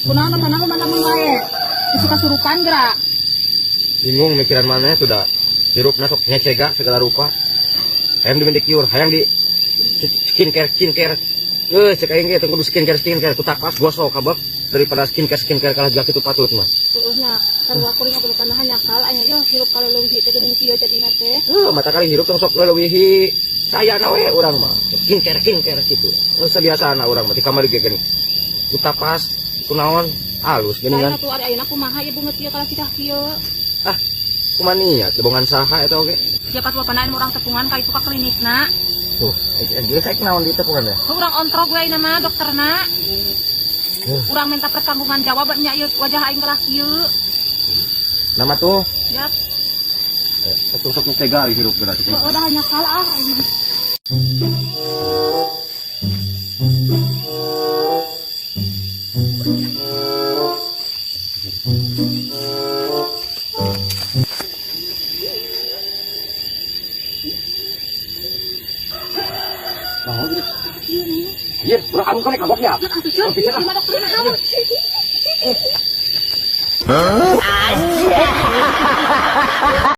Kunaon mana mana mun wae. Geus kasurupan geura. Bingung mikiran mana tuh dah. Hirupna sok ngecega segala rupa. Hayang di manicure, hayang di skincare skincare. Eh, cek aing ge teu kudu skincare skincare, ku tapas gosok kabeh daripada skincare skincare kalah jaki tu patut mah. Heueuh nya, sarua kuring oge bapana nyakal aya ieu hirup kaleuleunghi teh geuning kieu jadina teh. Heuh, mata kali hirup tong sok leuwihi sayana we urang mah. Skincare skincare kitu. Geus sabiasana urang mah di kamar ge geuning. Ku tapas, ku naon, halus Lain geuningan. atuh ari ayeuna kumaha ieu beungeut ieu kalah sikah kieu. Ah, kumaha niat lebongan saha eta oge. Siapa tuh bapana urang tepungan ka itu ka klinikna. Tuh, geus saek naon di tepungan teh? Urang ontrog we ayeuna mah dokterna. Urang minta pertanggungan jawab nya ieu wajah aing kalah kieu. Nama tuh? Yap. Sok sok ngecega hirup berarti. Heueuh dah nyakal ah aing mah. Iya, urang anu kene kagok ya. Atuh Cun, ieu mah dokterna naon?